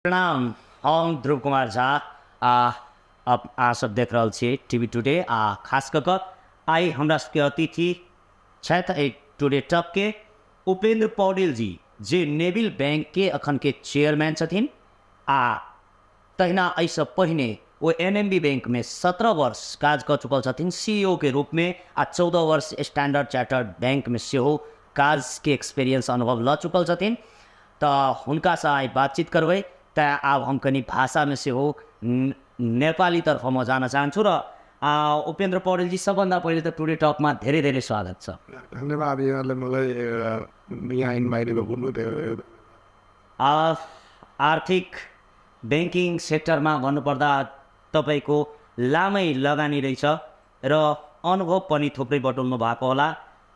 प्रणाम। हम ध्रुव कुमार झा आप सब देख रहा छे टीवी टुडे। खास कर आई हमरा सबके अतिथि छथि एक टुडे टॉप के उपेंद्र पौडेल जी, जे नेबिल बैंक के अखन के चेयरमैन छथिन। तहिना ऐसे पहिने वो एनएमबी बैंक में 17 वर्ष काज कर चुकल छथिन सीईओ के रूप में। 14 वर्ष स्टैंडर्ड चार्टर्ड बैंक में से हो काज के एक्सपीरियंस अनुभव ल चुकल छथिन। तो हुनका से आई बातचीत करबै। त अब हम कनी भाषा में से हो नेपाली तर्फ म जान चाहन्छु र उपेंद्र पौडेल जी, सबभन्दा पहिले त टुडे टक में धेरै धेरै स्वागत छ। धन्यवाद यहाँले मलाई यहाँ इन्भाइट गर्नुभयो। आर्थिक बैंकिङ सेक्टरमा भन्नुपर्दा तपाईको लामै लगानी रहेछ र अनुभव पनि थुप्रै बटुल्नु भएको होला।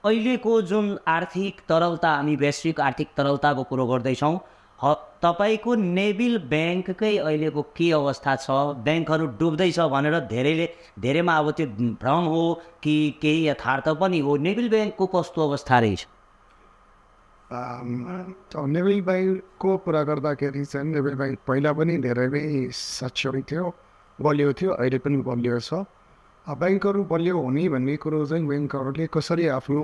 अहिलेको जुन आर्थिक तरलता, हामी वैश्विक आर्थिक तरलताको कुरो गर्दैछौँ, तपाईको नेबिल बैंककै अहिलेको के अवस्था छ? बैंकहरू डुब्दैछ भनेर धेरैमा अब त्यो भ्रम हो कि केही यथार्थ पनि हो? नेबिल बैंकको कस्तो अवस्था रहेछ? नेबिल बैंकको कुरा गर्दाखेरि चाहिँ नेबिल बैंक पहिला पनि धेरै नै सक्षम थियो, बलियो थियो, अहिले पनि बलियो छ। बैंकहरू बलियो हुने भन्ने कुरो चाहिँ बैंकहरूले कसरी आफ्नो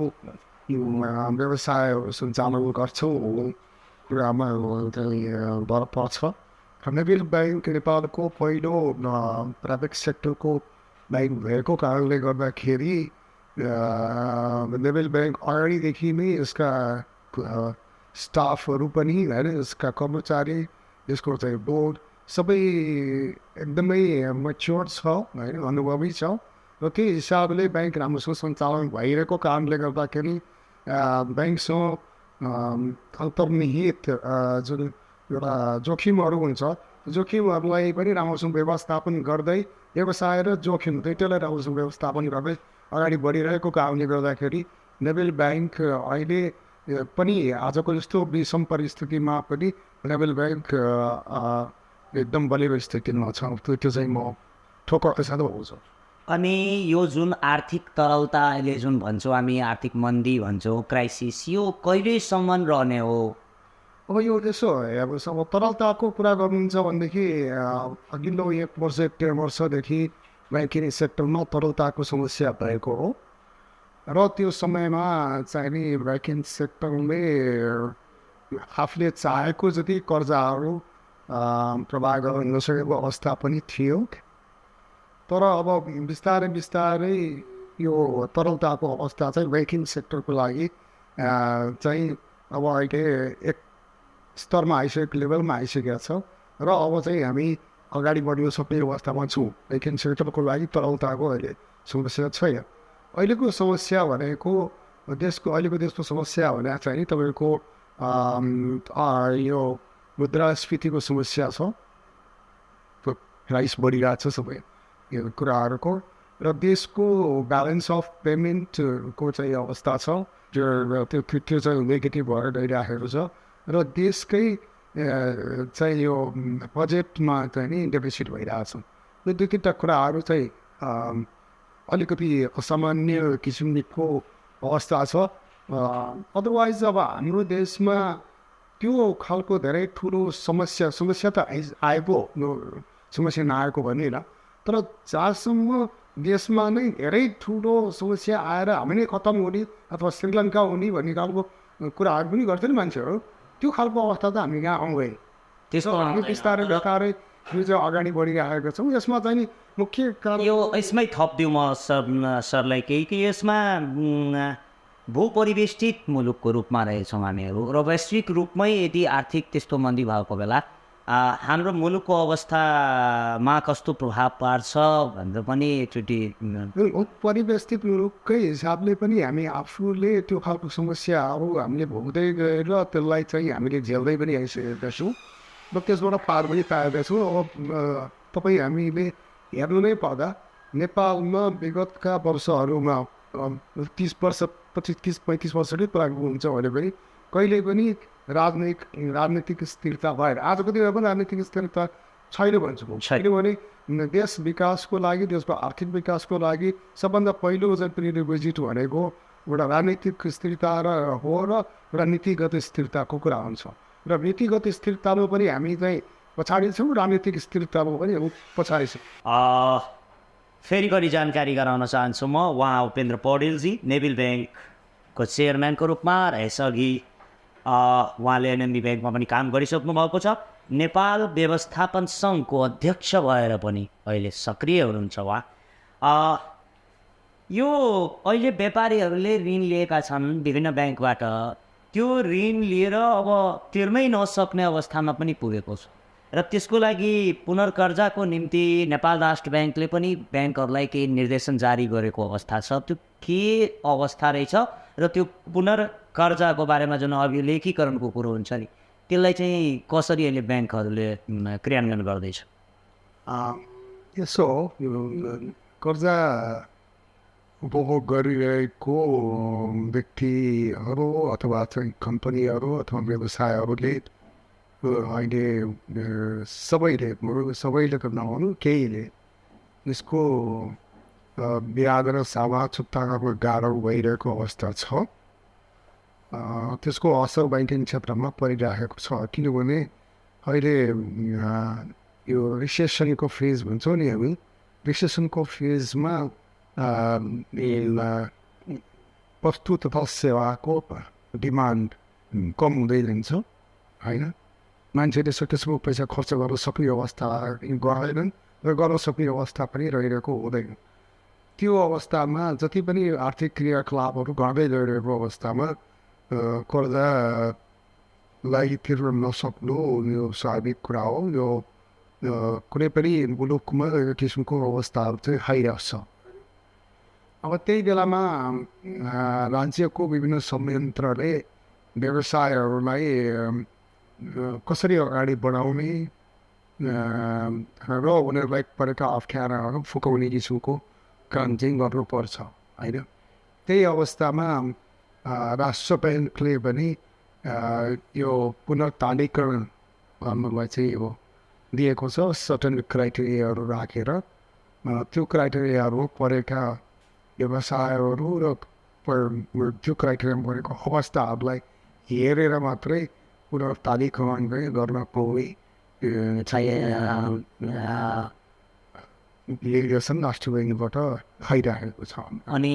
व्यवसायहरू सञ्चालन गर्छ कुरामा भर पर्छ। नेबिल बैंक नेपालको पहिलो प्राइभेट सेक्टरको बैंक भएको कारणले गर्दाखेरि नेबिल बैंक अगाडिदेखि नै यसका स्टाफहरू पनि होइन, यसका कर्मचारी, यसको चाहिँ बोर्ड सबै एकदमै मैच्योर छ होइन, अनुभवी छ र त्यही हिसाबले बैंक राम्रोसँग सञ्चालन भइरहेको कारणले गर्दाखेरि बैंकसँग अन्तर्निहित जुन एउटा जोखिमहरू हुन्छ, जोखिमहरूलाई पनि राम्रोसँग व्यवस्थापन गर्दै व्यवसाय र जोखिम दुईटैलाई राम्रोसँग व्यवस्थापन गर्दै अगाडि बढिरहेको कारणले गर्दाखेरि नेबिल बैंक अहिले पनि आजको जस्तो विषम परिस्थितिमा पनि नेबिल बैंक एकदम बलियो स्थितिमा छ। त्यो चाहिँ म ठोक्कर साथ भन्छु। अनि यो जुन आर्थिक तरलता अहिले जुन भन्छौँ हामी, आर्थिक मन्दी भन्छौँ, क्राइसिस, यो कहिलेसम्म रहने हो? अब यो त्यसो अब सब तरलताको कुरा गर्नुहुन्छ भनेदेखि अघिल्लो 1 वर्ष 1.5 वर्षदेखि ब्याङ्किङ सेक्टरमा तरलताको समस्या भएको हो र त्यो समयमा चाहिँ नि ब्याङ्किङ सेक्टरले आफूले चाहेको जति कर्जाहरू प्रवाह गर्न नसकेको अवस्था पनि थियो। तर अब बिस्तारै बिस्तारै यो तरलताको अवस्था चाहिँ ब्याङ्किङ सेक्टरको लागि चाहिँ अब अहिले एक स्तरमा आइसकेको लेभलमा आइसकेको छ र अब चाहिँ हामी अगाडि बढ्न सक्ने अवस्थामा छौँ। ब्याङ्किङ सेक्टरको लागि तरलताको अहिले समस्या छैन। अहिलेको समस्या भनेको देशको समस्या भने चाहिँ तपाईँको यो मुद्रास्फीतिको समस्या छ, प्राइस बढिरहेको छ सबै यो कुराहरूको, र देशको ब्यालेन्स अफ पेमेन्टको चाहिँ अवस्था छ त्यो चाहिँ नेगेटिभ भएर गइरहेको छ र देशकै चाहिँ यो बजेटमा चाहिँ नि डेफिसिट भइरहेछ। यो दुई तिनवटा कुराहरू चाहिँ अलिकति असामान्य किसिमको अवस्था छ। अदरवाइज अब हाम्रो देशमा त्यो खालको धेरै ठुलो समस्या त आएको, समस्या नआएको भन्दैन, तर जहाँसम्म देशमा नै धेरै ठुलो समस्या आएर हामी नै खत्तम हुने अथवा श्रीलङ्का हुने भन्ने खालको कुराहरू पनि गर्छ नि मान्छेहरू, त्यो खालको अवस्था त हामी कहाँ आउँदैन। त्यसो हामी बिस्तारै बिस्तारै यो चाहिँ अगाडि बढिरहेका छौँ। यसमा चाहिँ नि मुख्य कारण यो यसमै थपिदिउँ म सरलाई केही कि यसमा भूपरिवेष्टित मुलुकको रूपमा रहेछौँ हामीहरू र वैश्विक रूपमै यदि आर्थिक त्यस्तो मन्दी भएको बेला हाम्रो मुलुकको अवस्थामा कस्तो प्रभाव पार्छ भनेर पनि एकचोटि परिवेष्टित मुलुककै हिसाबले पनि हामी आफूले त्यो खालको समस्याहरू हामीले भोग्दै गएर त्यसलाई चाहिँ हामीले झेल्दै पनि आइसकेका छौँ र त्यसबाट पार पनि पाएका छौँ। अब तपाईँ हामीले हेर्नु नै पर्दा नेपालमा विगतका वर्षहरूमा 30 वर्ष 25-35 वर्षकै कुरा हुन्छ भने पनि कहिले पनि राजनीतिक स्थिरता भएर आजको दिनमा पनि राजनीतिक स्थिरता छैन भन्छु म। किनभने देश विकासको लागि, देशको आर्थिक विकासको लागि सबभन्दा पहिलो चाहिँ प्रिरिक्विजिट भनेको एउटा राजनीतिक स्थिरता हो र एउटा नीतिगत स्थिरताको कुरा हुन्छ। र नीतिगत स्थिरतामा पनि हामी चाहिँ पछाडि छौँ, राजनीतिक स्थिरतामा पनि पछाडि छौँ। फेरि गरी जानकारी गराउन चाहन्छु म उहाँ उपेन्द्र पौडेलजी नेबिल ब्याङ्कको चेयरम्यानको रूपमा र यसअघि उहाँले एनएमबी ब्याङ्कमा पनि काम गरिसक्नु भएको छ। नेपाल व्यवस्थापन सङ्घको अध्यक्ष भएर पनि अहिले सक्रिय हुनुहुन्छ उहाँ। यो अहिले व्यापारीहरूले ऋण लिएका छन् विभिन्न ब्याङ्कबाट, त्यो ऋण लिएर अब तिर्नै नसक्ने अवस्थामा पनि पुगेको छ र त्यसको लागि पुनर्कर्जाको निम्ति नेपाल राष्ट्र ब्याङ्कले पनि ब्याङ्कहरूलाई केही निर्देशन जारी गरेको अवस्था छ। त्यो के अवस्था रहेछ र त्यो पुनर्कर्जाको बारेमा जुन अभिलेखीकरणको कुरो हुन्छ नि, त्यसलाई चाहिँ कसरी अहिले ब्याङ्कहरूले क्रियान्वयन गर्दैछ? यसो यो कर्जा उपभोग गरिरहेको व्यक्तिहरू अथवा चाहिँ कम्पनीहरू अथवा व्यवसायहरूले अहिले सबैले त नभनौँ, केहीले यसको ब्याज र सावा चुक्ताको गाह्रो भइरहेको अवस्था छ। त्यसको असर ब्याङ्किङ क्षेत्रमा परिरहेको छ, किनभने अहिले यो रिसेसनको फेज भन्छौँ नि हामी, रिसेसनको फेजमा वस्तु तथा सेवाको डिमान्ड कम हुँदै जान्छ होइन। मान्छेले त्यसको पैसा खर्च गर्न सक्ने अवस्था गर्दैनन् र गर्न सक्ने अवस्था पनि रहिरहेको हुँदैन। त्यो अवस्थामा जति पनि आर्थिक क्रियाकलापहरू गर्दै गइरहेको अवस्थामा कर्जालाई तिर्न नसक्नु यो स्वाभाविक कुरा हो। यो कुनै पनि मुलुकमा यो किसिमको अवस्थाहरू चाहिँ आइरहेको छ। अब त्यही बेलामा राज्यको विभिन्न संयन्त्रले व्यवसायहरूलाई कसरी अगाडि बढाउने र उनीहरूलाई परेका अप्ठ्याराहरू फुकाउने किसिमको काम चाहिँ गर्नुपर्छ होइन। त्यही अवस्थामा राष्ट्र ब्याङ्कले पनि यो पुनर्तालीकरण गर्नुलाई चाहिँ यो दिएको छ, सर्टन क्राइटेरियाहरू राखेर। त्यो क्राइटेरियाहरू परेका व्यवसायहरू र त्यो क्राइटेरिया परेको अवस्थाहरूलाई हेरेर मात्रै पुनर्तालीकरण गर्न पाउने निर्देशन राष्ट्र ब्याङ्कबाट आइरहेको छ। अनि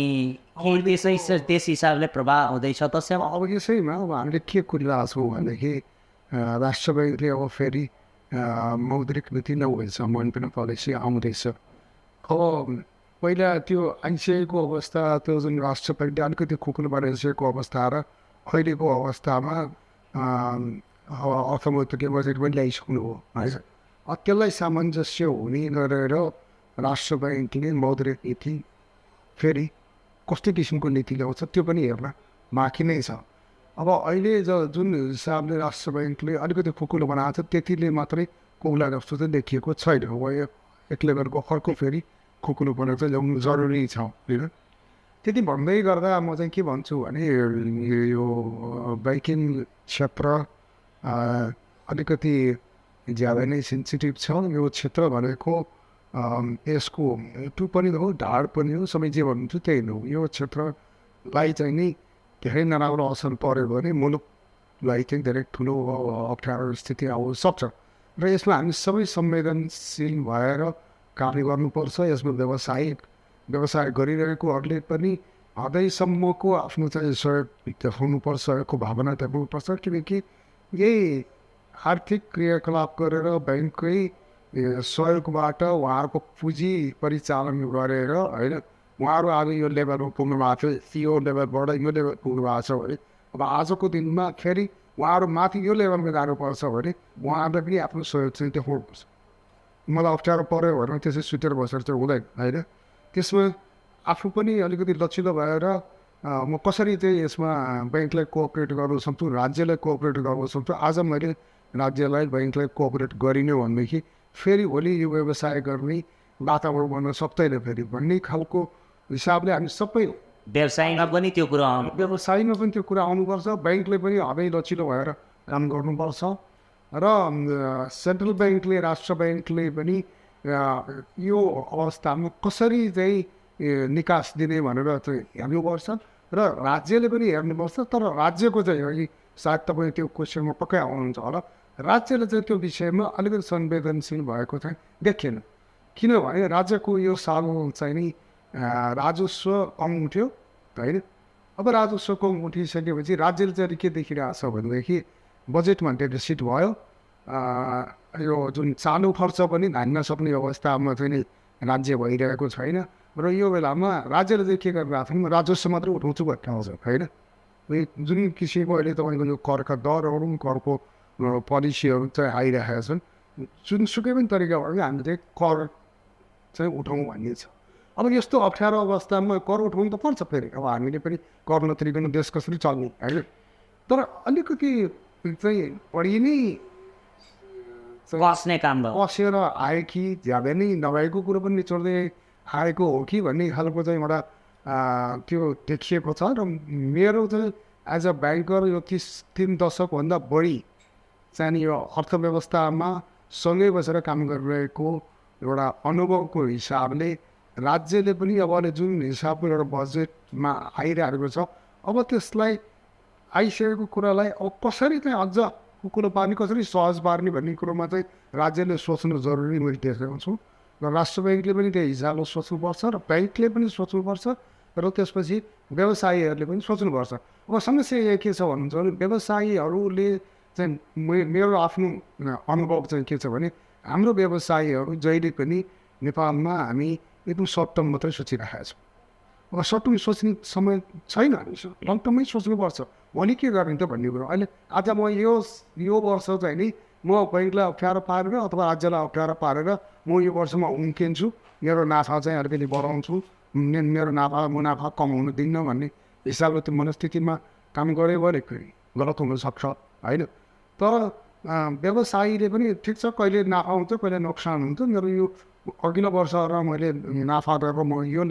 त्यस हिसाबले प्रभाव हुँदैछ त अब यसैमा अब हामीले के कुरिरहेको छौँ भनेदेखि राष्ट्र ब्याङ्कले अब फेरि मौद्रिक नीति नभएछ, मोनिटरी पोलिसी आउँदैछ। अब पहिला त्यो आइसकेको अवस्था, त्यो जुन राष्ट्र ब्याङ्कले अलिकति खुकुलबाट आइसकेको अवस्था र अहिलेको अवस्थामा अर्थमन्त्रीले बजेट पनि ल्याइसक्नु हो होइन। त्यसलाई सामञ्जस्य हुने गरेर राष्ट्र ब्याङ्कले मौद्रिक नीति फेरि कस्तो किसिमको नीति ल्याउँछ त्यो पनि हेर्न बाँकी नै छ। अब अहिले जुन हिसाबले राष्ट्र ब्याङ्कले अलिकति खुकुलो बनाएको छ त्यतिले मात्रै कौला जस्तो चाहिँ देखिएको छैन। अब एक लेभलको अर्को फेरि खुकुलो बनाएर चाहिँ ल्याउनु जरुरी छ होइन। त्यति भन्दै गर्दा म चाहिँ के भन्छु भने यो ब्याङ्किङ क्षेत्र अलिकति ज्यादा नै सेन्सिटिभ छ। यो क्षेत्र भनेको यसको टु पनि हो, ढाड पनि हो, सबै जे भन्नुहुन्छ त्यही हो। यो क्षेत्रलाई चाहिँ नि धेरै नराम्रो असर पऱ्यो भने मुलुकलाई चाहिँ धेरै ठुलो अप्ठ्यारो स्थिति आउन सक्छ र यसमा हामी सबै संवेदनशील भएर कार्य गर्नुपर्छ। यसमा व्यवसाय गरिरहेकोहरूले पनि हदैसम्मको आफ्नो चाहिँ सहयोग देखाउनुपर्छ, सहयोगको भावना देखाउनुपर्छ। किनकि यही आर्थिक क्रियाकलाप गरेर ब्याङ्ककै सहयोगबाट उहाँहरूको पुँजी परिचालन गरेर होइन, उहाँहरू आज यो लेभलमा पुग्नु भएको थियो, यो लेभलबाट यो लेभल पुग्नु भएको छ भने अब आजको दिनमा फेरि उहाँहरू माथि यो लेभलमा जानुपर्छ भने उहाँहरूले पनि आफ्नो सहयोग चाहिँ देखाउनुपर्छ। मलाई अप्ठ्यारो पऱ्यो भने त्यसै सुतेर बसेर चाहिँ हुँदैन होइन। त्यसमा आफू पनि अलिकति लचिलो भएर म कसरी चाहिँ यसमा ब्याङ्कलाई कोअपरेट गर्न सक्छु, राज्यलाई कोअपरेट गर्न सक्छु। आज मैले राज्यलाई ब्याङ्कलाई कोअपरेट गरिनँ भनेदेखि फेरि भोलि यो व्यवसाय गर्ने वातावरण बन्न सक्दैन फेरि भन्ने खालको हिसाबले हामी सबै व्यवसायमा पनि त्यो कुरा आउनुपर्छ। ब्याङ्कले पनि हदै लचिलो भएर काम गर्नुपर्छ र सेन्ट्रल ब्याङ्कले, राष्ट्र ब्याङ्कले पनि यो अवस्थामा कसरी चाहिँ निकास दिने भनेर चाहिँ हेर्नुपर्छ र राज्यले पनि हेर्नुपर्छ। तर राज्यको चाहिँ अघि सायद तपाईँ त्यो क्वेसनमा पक्कै आउनुहुन्छ होला, राज्यले चाहिँ त्यो विषयमा अलिकति संवेदनशील भएको चाहिँ देखिएन। किनभने राज्यको यो साल चाहिँ नि राजस्व कम उठ्यो होइन। अब राजस्व कम उठिसकेपछि राज्यले चाहिँ के देखिरहेको छ भनेदेखि बजेटमा डेफिसिट भयो, यो जुन चालु खर्च पनि धान्न सक्ने अवस्थामा चाहिँ नि राज्य भइरहेको छैन। र यो बेलामा राज्यले चाहिँ के गरिरहेको छ भने राजस्व मात्रै उठाउँछु भन्ने आउँछ होइन। जुन किसिमको अहिले तपाईँको यो करका दरहरू करको पोलिसीहरू चाहिँ आइरहेका छन्, जुनसुकै पनि तरिकाबाट हामीले चाहिँ कर चाहिँ उठाउँ भन्ने छ। अब यस्तो अप्ठ्यारो अवस्थामा कर उठाउनु त पर्छ फेरि। अब हामीले पनि कर नतिरिकन देश कसरी चल्ने होइन। तर अलिकति चाहिँ बढी नै कस्ने काम भयो, कसेर आयो कि ज्यादै नै नभएको कुरो पनि निचोड्दै आएको हो कि भन्ने खालको चाहिँ एउटा त्यो देखिएको छ। र मेरो चाहिँ एज अ ब्याङ्कर यो 3 दशकभन्दा बढी चाहिँ यो अर्थव्यवस्थामा सँगै बसेर काम गरिरहेको एउटा अनुभवको हिसाबले राज्यले पनि अब जुन हिसाबको एउटा बजेटमा आइरहेको छ, अब त्यसलाई आइसकेको कुरालाई अब कसरी चाहिँ अझ कुरो पार्ने, कसरी सहज पार्ने भन्ने कुरोमा चाहिँ राज्यले सोच्नु जरुरी मैले देखेको छु। र राष्ट्र ब्याङ्कले पनि त्यो हिसाबले सोच्नुपर्छ र ब्याङ्कले पनि सोच्नुपर्छ र त्यसपछि व्यवसायीहरूले पनि सोच्नुपर्छ। अब समस्या यहाँ के छ भन्नुहुन्छ भने व्यवसायीहरूले चाहिँ मेरो आफ्नो अनुभव चाहिँ के छ भने हाम्रो व्यवसायीहरू जहिले पनि नेपालमा हामी एकदम सर्ट टर्म मात्रै सोचिरहेका छौँ। अब सर्ट टर्म सोच्ने समय छैन, हामीसँग लङ टर्ममै सोच्नुपर्छ। भोलि के गर्ने त भन्ने कुरो। अहिले आज म यो वर्ष चाहिँ नि म बैङ्कलाई अप्ठ्यारो पारेर अथवा राज्यलाई अप्ठ्यारो पारेर म यो वर्षमा उम्किन्छु, मेरो नाफा चाहिँ अलिकति बढाउँछु, मेरो मुनाफा कमाउनु दिन्न भन्ने हिसाबले त्यो मनस्थितिमा काम गऱ्यो भने फेरि गलत हुनसक्छ होइन। तर व्यवसायीले पनि ठिक छ, कहिले नाफा हुन्छ कहिले नोक्सान हुन्छ। मेरो यो अघिल्लो वर्ष र मैले नाफा गरेर म यो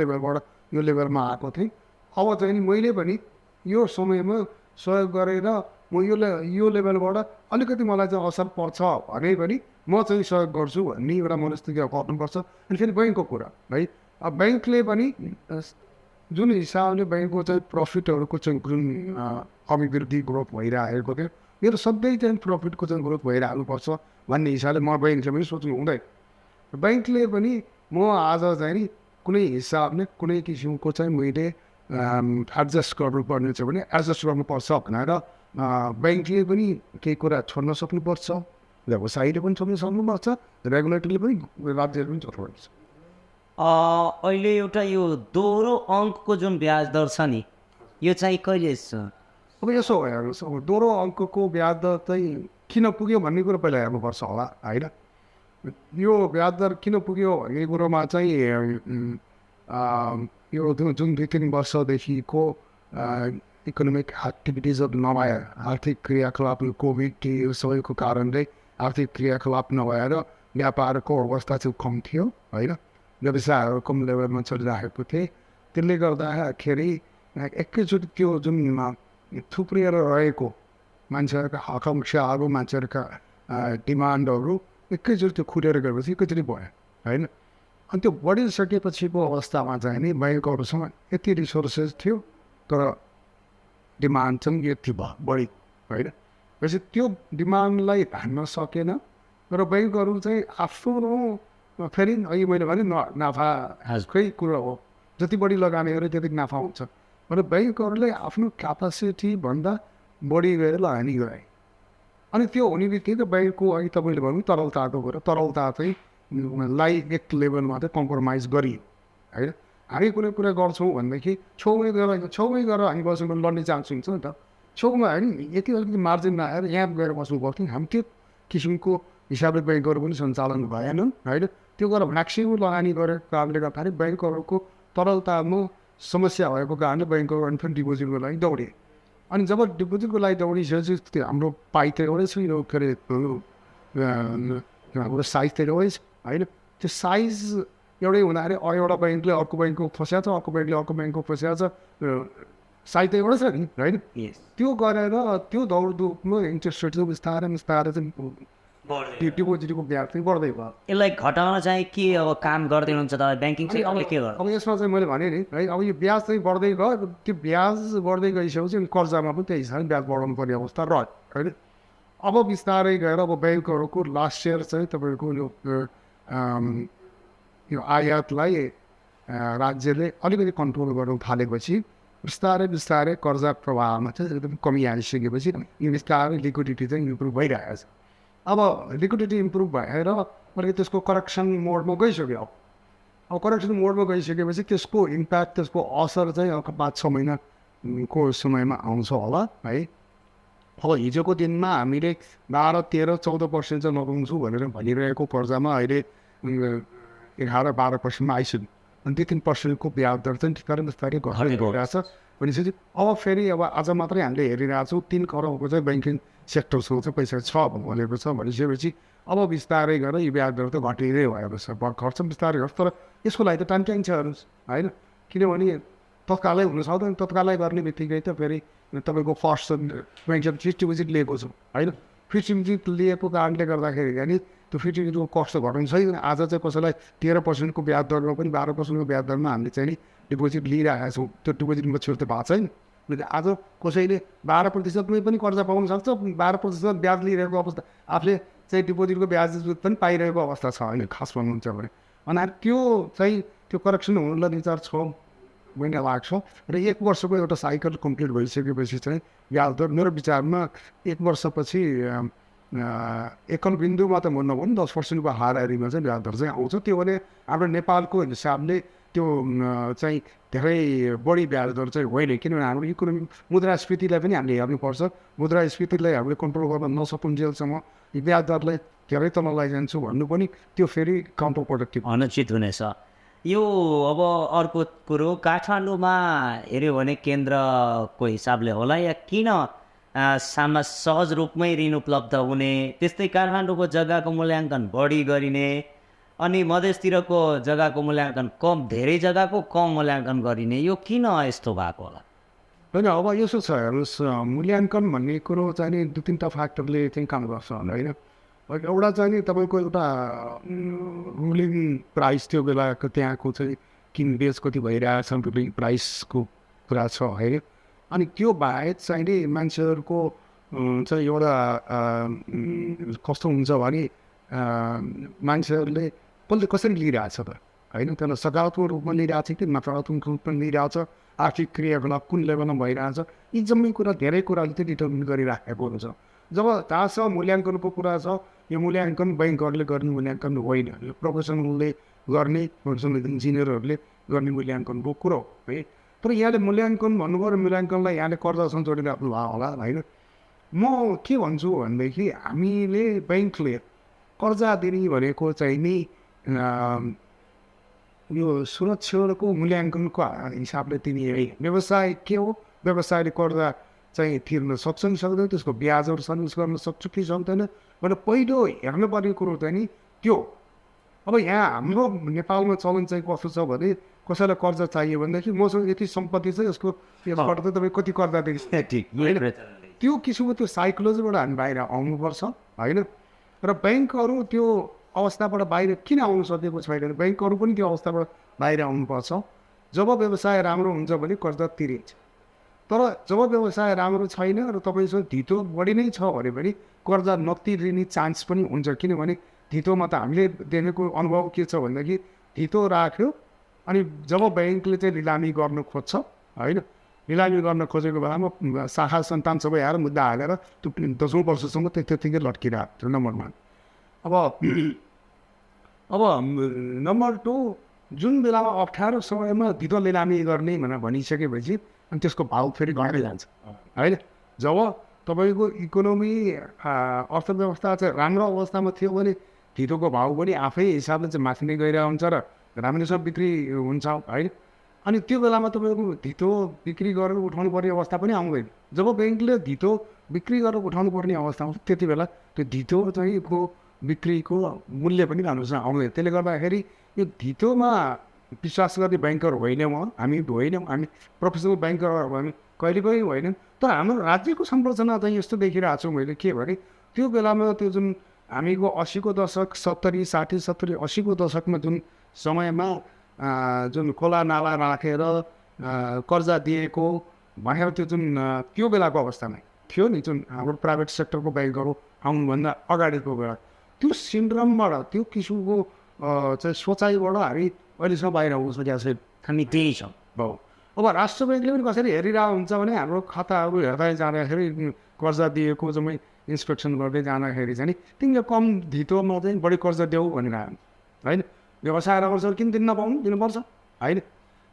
लेभलमा आएको थिएँ। अब चाहिँ नि मैले पनि यो समयमा सहयोग गरेर म यो लेभलबाट अलिकति मलाई चाहिँ असर पर्छ भने पनि म चाहिँ सहयोग गर्छु भन्ने एउटा मनस्थिति गर्नुपर्छ। अनि फेरि ब्याङ्कको कुरा है, अब ब्याङ्कले पनि जुन हिसाबले ब्याङ्कको चाहिँ प्रफिटहरूको चाहिँ जुन अभिवृद्धि ग्रोथ भइरहेको थियो, मेरो सधैँ चाहिँ प्रफिटको चाहिँ ग्रोथ भइरहनुपर्छ भन्ने हिसाबले म ब्याङ्कले पनि सोच्नु हुँदैन। ब्याङ्कले पनि म आज चाहिँ नि कुनै हिसाबले कुनै किसिमको चाहिँ मैले एडजस्ट गर्नुपर्ने छ भने एडजस्ट गर्नुपर्छ भनेर ब्याङ्कले पनि केही कुरा छोड्न सक्नुपर्छ, व्यवसायीले पनि छोड्न सक्नुपर्छ, रेगुलेटरले पनि राज्यले पनि छोड्नुपर्छ। अहिले एउटा यो दोहोरो अङ्कको जुन ब्याज दर छ नि, यो चाहिँ कहिले छ? अब यसो हेर्नुहोस्, अब दोहोरो अङ्कको ब्याज दर चाहिँ किन पुग्यो भन्ने कुरो पहिला हेर्नुपर्छ होला होइन। यो ब्याज दर किन पुग्यो भन्ने कुरोमा चाहिँ यो जुन 2-3 वर्षदेखिको इकोनोमिक एक्टिभिटिजहरू नभएर, आर्थिक क्रियाकलाप कोभिड यो सबैको कारणले आर्थिक क्रियाकलाप नभएर व्यापारको अवस्था चाहिँ कम थियो होइन। व्यवसायहरू कम लेभलमा चलिरहेको थिए। त्यसले गर्दाखेरि एकैचोटि त्यो जुन थुप्रिएर रहेको मान्छेहरूका आकाङ्क्षाहरू, मान्छेहरूका डिमान्डहरू एकैचोटि त्यो खुलेर गएपछि एकैचोटि भयो होइन। अनि त्यो बढिसकेपछिको अवस्थामा चाहिँ नि ब्याङ्कहरूसँग यति रिसोर्सेस थियो तर डिमान्ड चाहिँ यति भयो बढी होइन। पछि त्यो डिमान्डलाई धान्न सकेन र ब्याङ्कहरू चाहिँ आफ्नो फेरि अहिले मैले भने नाफाकै कुरो हो, जति बढी लगानी गरे त्यति नाफा हुन्छ। र ब्याङ्कहरूले आफ्नो क्यापासिटीभन्दा बढी गएर लगानी गराए। अनि त्यो हुने बित्तिकै ब्याङ्कको अहिले तपाईँले भन्नु तरलताको कुरा, तरलता चाहिँ लाई एक लेभलमा चाहिँ कम्प्रोमाइज गरियो होइन। हामी कुनै कुरा गर्छौँ भनेदेखि छेउमै गएर हामी बसेर लड्ने चान्स हुन्छ नि त। छेउमा होइन यति अलिकति मार्जिन नआएर यहाँ गएर बस्नु पर्थ्यो। हामी त्यो किसिमको हिसाबले ब्याङ्कहरू पनि सञ्चालन भएनन् होइन। त्यो गरेर म्याक्सिमम लगानी गरेको कारणले गर्दाखेरि ब्याङ्कहरूको तरलतामा समस्या भएको कारणले ब्याङ्कहरू अनि फेरि डिपोजिटको लागि दौडे। अनि जब डिपोजिटको लागि दौडिसकेपछि त्यो हाम्रो पाइ त एउटै छ, यो के अरे हाम्रो साइज त एउटै छ होइन। त्यो साइज एउटै हुँदाखेरि एउटा ब्याङ्कले अर्को ब्याङ्कको फस्याएको छ, अर्को ब्याङ्कले अर्को ब्याङ्कको फस्याएको छ, साइज त एउटै छ नि होइन। त्यो गरेर त्यो दौडधुपमा इन्ट्रेस्ट रेट चाहिँ बिस्तारै चाहिँ डिपोजिटको ब्याज चाहिँ बढ्दै भयो। यसलाई घटाउन चाहिँ के अब काम गर्दै हुनुहुन्छ तपाईँ ब्याङ्किङ चाहिँ के गर्छ? अब यसमा चाहिँ मैले भने नि है, अब यो ब्याज चाहिँ बढ्दै गयो। त्यो ब्याज बढ्दै गइसकेपछि कर्जामा पनि त्यही हिसाबले ब्याज बढाउनु पर्ने अवस्था रह्यो होइन। अब बिस्तारै गएर अब ब्याङ्कहरूको लास्ट इयर चाहिँ तपाईँको यो आयातलाई राज्यले अलिकति कन्ट्रोल गर्नु थालेपछि बिस्तारै बिस्तारै कर्जा प्रवाहमा चाहिँ एकदम कमी आइसकेपछि यो बिस्तारै लिक्विडिटी चाहिँ इम्प्रुभ भइरहेको छ। अब लिक्विडिटी इम्प्रुभ भएर अलिकति त्यसको करेक्सन मोडमा गइसक्यो। अब करेक्सन मोडमा गइसकेपछि त्यसको इम्प्याक्ट त्यसको असर चाहिँ अब 5-6 महिनाको समयमा आउँछ होला है। अब हिजोको दिनमा हामीले 12-13-14% चाहिँ लगाउँछु भनेर भनिरहेको कर्जामा अहिले 11-12%मा आइसक्यो। अनि 2-3%को ब्याज दर चाहिँ बिस्तारै बिस्तारै घट्दै गइरहेको छ भनेपछि अब फेरि अब आज मात्रै हामीले हेरिरहेको छौँ 3 करोडको चाहिँ ब्याङ्किङ सेक्टरसँग चाहिँ पैसा छ भनेको छ भनिसकेपछि अब बिस्तारै गरेर यो ब्याज दर त घटिँदै भएको छ। घट्छ बिस्तारै घट्छ, तर यसको लागि त टाइम चाहिन्छ होइन, किनभने तत्कालै हुन सक्दैन। तत्कालै गर्ने बित्तिकै त फेरि तपाईँको फर्स्ट ब्याङ्क फिक्स्ड डिपोजिट लिएको छ होइन, फिक्स्ड डिपोजिट लिएको कारणले गर्दाखेरि अनि त्यो फिक्स्ड डिपोजिटको कस्ट घटाउनु छैन। आज चाहिँ कसैलाई 13% को ब्याज दरमा पनि 12% को ब्याज दरमा हामीले चाहिँ नि डिपोजिट लिइरहेका छौँ, त्यो डिपोजिटमा छुट त भएको छैन। आज कसैले 12%मै पनि कर्जा पाउन सक्छ, 12% ब्याज लिइरहेको अवस्था, आफूले चाहिँ डिपोजिटको ब्याज पनि पाइरहेको अवस्था छ होइन खास भन्नुहुन्छ भने। अनि त्यो चाहिँ त्यो करेक्सन हुनुलाई 2-4-6 महिना लाग्छ र 1 वर्षको एउटा साइकल कम्प्लिट भइसकेपछि चाहिँ ब्याज दर मेरो विचारमा 1 वर्षपछि एकल बिन्दुमा त भन्नु भने 10% को हाराहारीमा चाहिँ ब्याज दर चाहिँ आउँछ। त्यो भने हाम्रो नेपालको हिसाबले त्यो चाहिँ धेरै बढी ब्याज दर चाहिँ होइन, किनभने हाम्रो इकोनोमी मुद्रास्फीतिलाई पनि हामीले हेर्नुपर्छ। मुद्रास्फीतिलाई हामीले कन्ट्रोल गर्न नसकुन्जेलसम्म ब्याज दरलाई धेरै तल लैजान्छु भन्नु पनि त्यो फेरि काउन्टर प्रोडक्टिभ अनुचित हुनेछ। यो अब अर्को कुरो काठमाडौँमा हेऱ्यो भने केन्द्रको हिसाबले होला या किन सहज रूपमै ऋण उपलब्ध हुने, त्यस्तै काठमाडौँको जग्गाको मूल्याङ्कन बढी गरिने अनि मधेसतिरको जग्गाको मूल्याङ्कन कम, धेरै जग्गाको कम मूल्याङ्कन गरिने, यो किन यस्तो भएको होला? होइन, अब यसो छ हेर्नुहोस्, मूल्याङ्कन भन्ने कुरो चाहिँ नि 2-3टा फ्याक्टरले चाहिँ काम गर्छ होइन। एउटा चाहिँ नि तपाईँको एउटा रुलिङ प्राइस त्यो बेलाको त्यहाँको चाहिँ किनबेच कति भइरहेछ रुलिङ प्राइसको कुरा छ होइन। अनि त्यो बाहेक चाहिँ नि मान्छेहरूको चाहिँ एउटा कस्तो हुन्छ भने मान्छेहरूले कसले कसरी लिइरहेछ त होइन, त्यसलाई सकारात्मक रूपमा लिइरहेछ कि नकारात्मक रूपमा लिइरहेछ, आर्थिक क्रियाकलाप कुन लेभलमा भइरहेछ, यी जम्मै कुरा धेरै कुराले चाहिँ डिटर्मिन गरिराखेको हुन्छ। जब जहाँसम्म मूल्याङ्कनको कुरा छ, यो मूल्याङ्कन ब्याङ्कहरूले गर्ने मूल्याङ्कन होइन, यो प्रोफेसनलले गर्ने, प्रोफेसनल इन्जिनियरहरूले गर्ने मूल्याङ्कनको कुरो हो है। तर यहाँले मूल्याङ्कन भन्नुभयो र मूल्याङ्कनलाई यहाँले कर्जासँग जोडिराख्नु भयो होला होइन। म के भन्छु भनेदेखि हामीले ब्याङ्कले कर्जा दिने भनेको चाहिँ नि यो सुरक्षाको मूल्याङ्कनको हिसाबले दिने है। व्यवसाय के हो, व्यवसायले कर्जा चाहिँ तिर्न सक्छ कि सक्दैन, त्यसको ब्याजहरू सर्भिस गर्न सक्छ कि सक्दैन भनेर पहिलो हेर्नुपर्ने कुरो चाहिँ नि त्यो। अब यहाँ हाम्रो नेपालमा चलन चाहिँ कस्तो छ भने कसैलाई कर्जा चाहियो भनेदेखि मसँग यति सम्पत्ति छ, यसको यसबाट चाहिँ तपाईँ कति कर्जा दिन्छ होइन, त्यो किसिमको त्यो साइकोलोजीबाट हामी बाहिर आउनुपर्छ होइन। र ब्याङ्कहरू त्यो अवस्थाबाट बाहिर किन आउनु सकेको छैन, ब्याङ्कहरू पनि त्यो अवस्थाबाट बाहिर आउनुपर्छ। जब व्यवसाय राम्रो हुन्छ भने कर्जा तिरिन्छ, तर जब व्यवसाय राम्रो छैन र तपाईँसँग धितो बढी नै छ भने कर्जा नतिरिने चान्स पनि हुन्छ। किनभने धितोमा त हामीले देखेको अनुभव के छ भनेदेखि धितो राख्यो अनि जब ब्याङ्कले चाहिँ निलामी गर्न खोज्छ होइन, निलामी गर्न खोजेको बेलामा शाखा सन्तान सबै आएर मुद्दा हालेर त्यो 10औँ वर्षसम्म त्यतिकै लट्किरहेको थियो नम्बर 1। अब नम्बर 2, जुन बेलामा अप्ठ्यारो समयमा धितो निलामी गर्ने भनेर भनिसकेपछि अनि त्यसको भाउ फेरि घट्दै जान्छ होइन। जब तपाईँको इकोनोमी अर्थव्यवस्था चाहिँ राम्रो अवस्थामा थियो भने धितोको भाउ पनि आफै हिसाबले चाहिँ माथि नै गइरहेको हुन्छ र राम्रोसँग बिक्री हुन्छ होइन। अनि त्यो बेलामा तपाईँको धितो बिक्री गरेर उठाउनु पर्ने अवस्था पनि आउँदैन। जब ब्याङ्कले धितो बिक्री गरेर उठाउनु पर्ने अवस्था आउँछ त्यति बेला त्यो धितो चाहिँ को बिक्रीको मूल्य पनि राम्रोसँग आउँदैन। त्यसले गर्दाखेरि यो धितोमा विश्वास गर्ने ब्याङ्कर होइन हामी होइनौँ, हामी प्रोफेसनल ब्याङ्कर हामी कहिले पनि होइनौँ। तर हाम्रो राज्यको संरचना चाहिँ यस्तो देखिरहेको छु मैले के भने त्यो बेलामा त्यो जुन हामीको 80को दशक 70, 60, 70, 80को दशकमा जुन समयमा जुन खोला नाला राखेर कर्जा दिएको भनेर त्यो जुन त्यो बेलाको अवस्थामा थियो नि, जुन हाम्रो प्राइभेट सेक्टरको ब्याङ्कहरू आउनुभन्दा अगाडिको बेला त्यो सिन्ड्रमबाट त्यो किसिमको चाहिँ सोचाइबाट हामी अहिलेसम्म बाहिर आउनु सकेका छैन। हामी त्यही छौँ। हो अब राष्ट्र ब्याङ्कले पनि कसरी हेरिरहेको हुन्छ भने हाम्रो खाताहरू हेर्दै जाँदाखेरि कर्जा दिएको चाहिँ इन्सपेक्सन गर्दै जाँदाखेरि चाहिँ नि तिमीले कम धितोमा चाहिँ बढी कर्जा देऊ भनिरहेको होइन। व्यवसाय राम्रो छ किन दिन नपाउनु दिनुपर्छ होइन।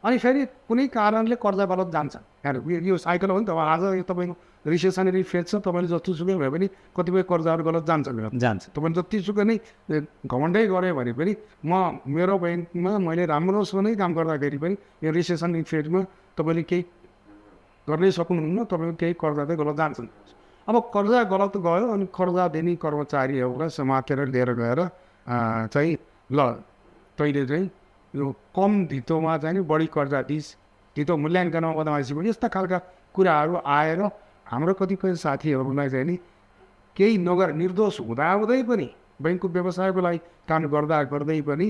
अनि फेरि कुनै कारणले कर्जा गलत जान्छ यो साइकल हो नि त। अब आज यो तपाईँको रिसेसनरी फेज छ, तपाईँले जतिसुकै भए पनि कतिपय कर्जाहरू गलत जान्छ। तपाईँले जतिसुकै नै घमण्डै गऱ्यो भने पनि मेरो ब्याङ्कमा मैले राम्रोसँगै काम गर्दाखेरि पनि यो रिसेसनरी फेजमा तपाईँले केही गर्नै सक्नुहुन्न, तपाईँको केही कर्जा चाहिँ गलत जान्छ। अब कर्जा गलत गयो अनि कर्जा दिने कर्मचारीहरूलाई समातेर लिएर गएर चाहिँ ल तैँले चाहिँ यो कम धितोमा चाहिँ नि बढी कर्जा दिस, धितो मूल्याङ्कनमा बदमासी पनि यस्ता खालका कुराहरू आएर हाम्रो कतिपय साथीहरूलाई चाहिँ नि केही नगर निर्दोष हुँदाहुँदै पनि ब्याङ्कको व्यवसायको लागि काम गर्दै पनि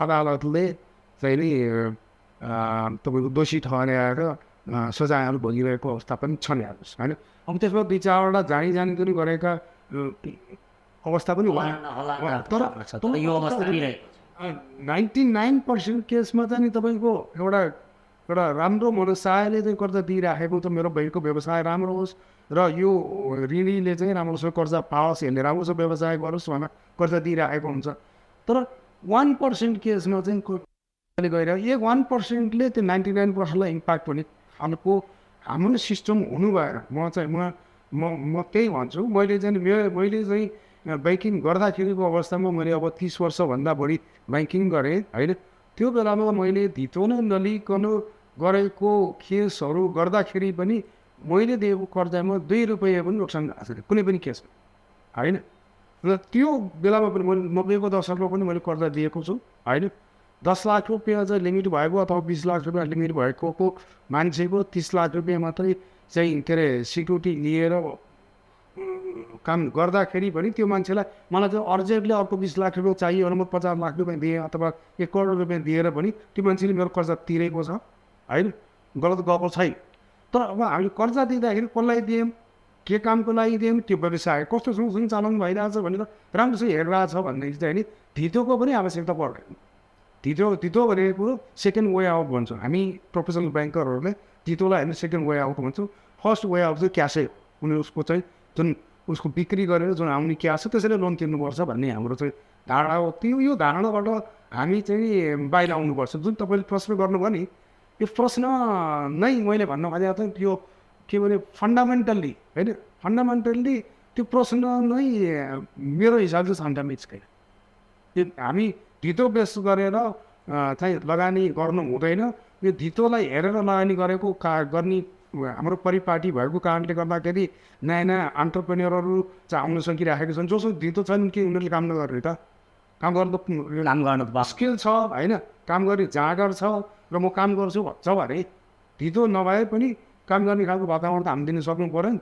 अदालतले चाहिँ नि तपाईँको दोषी ठहराएर सजायहरू भोगिरहेको अवस्था पनि छन् हेर्नुहोस् होइन। अब त्यसमा 2-4वटा जानी पनि गरेका अवस्था पनि तर 99% केसमा चाहिँ नि तपाईँको एउटा राम्रो मनसायले चाहिँ कर्जा दिइराखेको त मेरो ब्याङ्कको व्यवसाय राम्रो होस् र यो ऋणीले चाहिँ राम्रोसँग कर्जा पाओस्, यसले राम्रोसँग व्यवसाय गरोस् भनेर कर्जा दिइराखेको हुन्छ। तर 1% केसमा चाहिँ गइरहेको यो 1%ले त्यो 99%लाई इम्प्याक्ट हुने खालको हाम्रो सिस्टम हुनु भएर म त्यही भन्छु। मैले चाहिँ ब्याङ्किङ गर्दाखेरिको अवस्थामा मैले अब 30 वर्षभन्दा बढी ब्याङ्किङ गरेँ होइन। त्यो बेलामा मैले धितो नै नलिकन गरेको केसहरू गर्दाखेरि पनि मैले दिएको कर्जामा 2 रुपियाँ पनि नोक्सान भएको छैन कुनै पनि केसमा होइन। र त्यो बेलामा पनि मैले 90को दशकमा पनि मैले कर्जा दिएको छु होइन। 10 लाख रुपियाँ चाहिँ लिमिट भएको अथवा 20 लाख रुपियाँ लिमिट भएको मान्छेको 30 लाख रुपियाँ मात्रै चाहिँ के अरे सिक्युरिटी लिएर काम गर्दाखेरि पनि त्यो मान्छेलाई मलाई चाहिँ अर्जेन्टली अर्को 20 लाख रुपियाँ चाहियो भने म 50 लाख रुपियाँ दिएँ अथवा 1 करोड रुपियाँ दिएर पनि त्यो मान्छेले मेरो कर्जा तिरेको छ होइन, गलत गएको छैन। तर अब हामी कर्जा दिँदाखेरि कसलाई दियौँ, के कामको लागि दियौँ, त्यो व्यवसाय कस्तो सञ्चालन भइरहेछ भनेर राम्रोसँग हेरिरहेछ भनेदेखि चाहिँ नि धितोको पनि आवश्यकता पर्दैन। धितो भनेको कुरो सेकेन्ड वे आउट भन्छौँ हामी प्रोफेसनल ब्याङ्करहरूले। धितोलाई हामी सेकेन्ड वे आउट भन्छौँ। फर्स्ट वे आउट चाहिँ क्यासै हो। उनीहरू उसको चाहिँ जुन उसको बिक्री गरेर जुन आउने क्यास छ त्यसैले लोन तिर्नुपर्छ भन्ने हाम्रो चाहिँ धारणा हो। यो धारणाबाट हामी चाहिँ बाहिर आउनुपर्छ। जुन तपाईँले प्रश्न गर्नुभयो नि यो प्रश्न नै मैले भन्न खोजेको चाहिँ त्यो के भने फन्डामेन्टल्ली होइन, फन्डामेन्टल्ली त्यो प्रश्न नै मेरो हिसाबले फन्डामेन्ट छैन। त्यो हामी धितो बेस गरेर चाहिँ लगानी गर्नु हुँदैन। यो धितोलाई हेरेर लगानी गरेको गर्ने हाम्रो परिपाटी भएको कारणले गर्दाखेरि नयाँ एन्टरप्रेन्योरहरू चाहिँ आउन सकिराखेको छन्। जोसँग धितो छैन कि उनीहरूले काम नगर्ने त काम गर्नु स्किल छ होइन, काम गर्ने जाँगर छ र म काम गर्छु भन्छ भने धितो नभए पनि काम गर्ने खालको वातावरण त हामी दिन सक्नु पऱ्यो नि।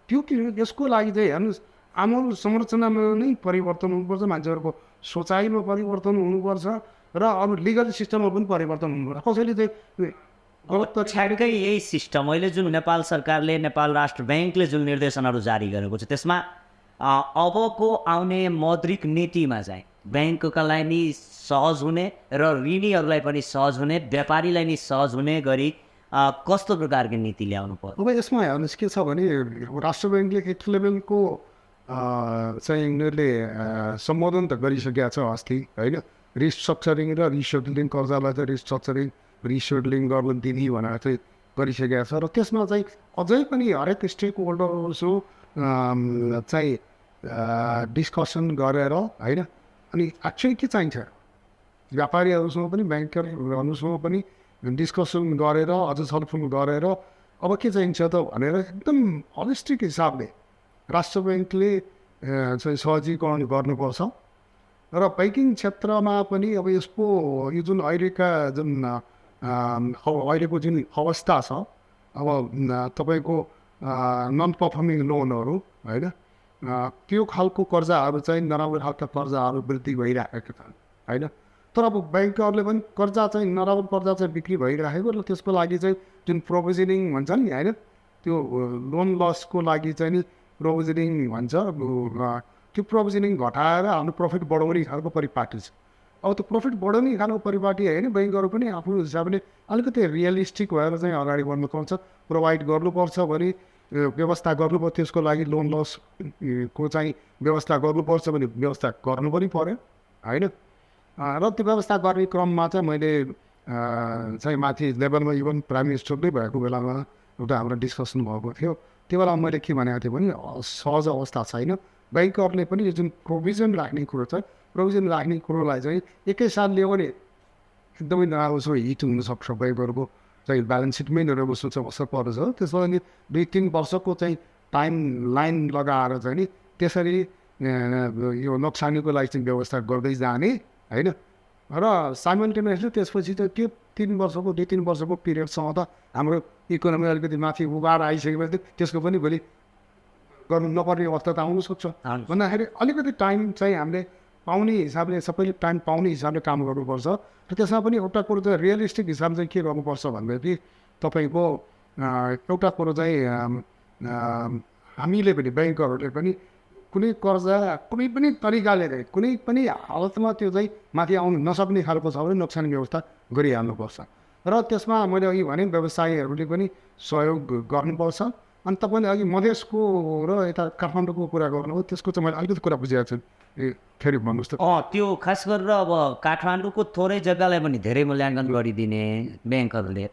त्यो यसको लागि चाहिँ हेर्नुहोस् आमूल संरचनामा नै परिवर्तन हुनुपर्छ, मान्छेहरूको सोचाइमा परिवर्तन हुनुपर्छ र अब लिगल सिस्टममा पनि परिवर्तन हुनुपर्छ। कसैले चाहिँ छ्याटकै यही सिस्टम अहिले जुन नेपाल सरकारले नेपाल राष्ट्र ब्याङ्कले जुन निर्देशनहरू जारी गरेको छ त्यसमा अबको आउने मौद्रिक नीतिमा चाहिँ ब्याङ्कका लागि नि सहज हुने र ऋणीहरूलाई पनि सहज हुने, व्यापारीलाई नि सहज हुने गरी कस्तो प्रकारको नीति ल्याउनु पर्यो? अब यसमा हेर्नुहोस् के छ भने राष्ट्र ब्याङ्कले एक लेभलको चाहिँ उनीहरूले सम्बोधन त गरिसकेका छ अस्ति होइन। रिस्ट्रक्चरिङ र रिसेटलिङ कर्जालाई चाहिँ रिसेटलिङ गर्न दिने भनेर चाहिँ गरिसकेका छ। र त्यसमा चाहिँ अझै पनि हरेक स्टेक होल्डरहरू चाहिँ डिस्कसन गरेर होइन। अनि एक्चुअली के चाहिन्छ व्यापारीहरूसँग पनि ब्याङ्करहरूसँग पनि डिस्कसन गरेर अझ छलफल गरेर अब के चाहिन्छ त भनेर एकदम होलिस्टिक हिसाबले राष्ट्र ब्याङ्कले चाहिँ सहजीकरण गर्नुपर्छ। र ब्याङ्किङ क्षेत्रमा पनि अब यसको यो जुन अहिलेका जुन अहिलेको जुन अवस्था छ अब तपाईँको नन पर्फर्मिङ लोनहरू होइन त्यो खालको कर्जाहरू चाहिँ नराम्रो खालका कर्जाहरू वृद्धि भइरहेको छ होइन। तर अब ब्याङ्कहरूले पनि कर्जा चाहिँ नराम्रो कर्जा चाहिँ बिक्री भइरहेको र त्यसको लागि चाहिँ जुन प्रोभिजनिङ भन्छ नि होइन त्यो लोन लसको लागि चाहिँ नि प्रोभिजनिङ भन्छ त्यो प्रोभिजनिङ घटाएर हाम्रो प्रफिट बढाउने खालको परिपाटी छ। अब त्यो प्रफिट बढाउने खालको परिपाटी होइन, ब्याङ्कहरू पनि आफ्नो हिसाबले अलिकति रियलिस्टिक भएर चाहिँ अगाडि बढ्नुपर्छ, प्रोभाइड गर्नुपर्छ भने व्यवस्था गर्नुपर्छ, त्यसको लागि लोन लसको चाहिँ व्यवस्था गर्नुपर्छ भने व्यवस्था गर्नु पनि पऱ्यो होइन। र त्यो व्यवस्था गर्ने क्रममा चाहिँ मैले चाहिँ माथि लेभलमा इभन प्राइम मिनिस्टरले भएको बेलामा एउटा हाम्रो डिस्कसन भएको थियो, त्यो बेला मैले के भनेको थिएँ भने सहज अवस्था छैन, ब्याङ्कहरूले पनि यो जुन प्रोभिजन राख्ने कुरो छ, प्रोभिजन राख्ने कुरोलाई चाहिँ एकै साथ ल्यायो भने एकदमै नराम्रो हिट हुनसक्छ, ब्याङ्कहरूको चाहिँ ब्यालेन्स सिटमै नराम्रो सोच असर पर्छ। त्यसो भने 2-3 वर्षको चाहिँ टाइम लाइन लगाएर चाहिँ नि त्यसरी यो नोक्सानीको लागि चाहिँ व्यवस्था गर्दै जाने होइन। र साइमल्टेनियसली त्यसपछि त त्यो 2-3 वर्षको पिरियडसम्म त हाम्रो इकोनोमी अलिकति माथि उभार आइसकेपछि त्यसको पनि भोलि गर्नु नपर्ने अवस्था त आउनसक्छ। भन्दाखेरि अलिकति टाइम चाहिँ हामीले पाउने हिसाबले, सबैले टाइम पाउने हिसाबले काम गर्नुपर्छ। र त्यसमा पनि एउटा कुरो चाहिँ रियलिस्टिक हिसाबले चाहिँ के गर्नुपर्छ भनेदेखि तपाईँको एउटा कुरो चाहिँ हामीले पनि ब्याङ्कहरूले पनि कुनै कर्जा कुनै पनि तरिकाले कुनै पनि हालतमा त्यो चाहिँ माथि आउनु नसक्ने खालको छ भने नोक्सानी व्यवस्था गरिहाल्नुपर्छ। र त्यसमा मैले अघि भने व्यवसायीहरूले पनि सहयोग गर्नुपर्छ। अनि तपाईँले अघि मधेसको र यता काठमाडौँको कुरा गर्नुभयो, त्यसको चाहिँ मैले अलिकति कुरा बुझेको छु, फेरि भन्नुहोस् त। त्यो खास गरेर अब काठमाडौँको थोरै जग्गालाई पनि धेरै मूल्याङ्कन गरिदिने ब्याङ्कहरूले,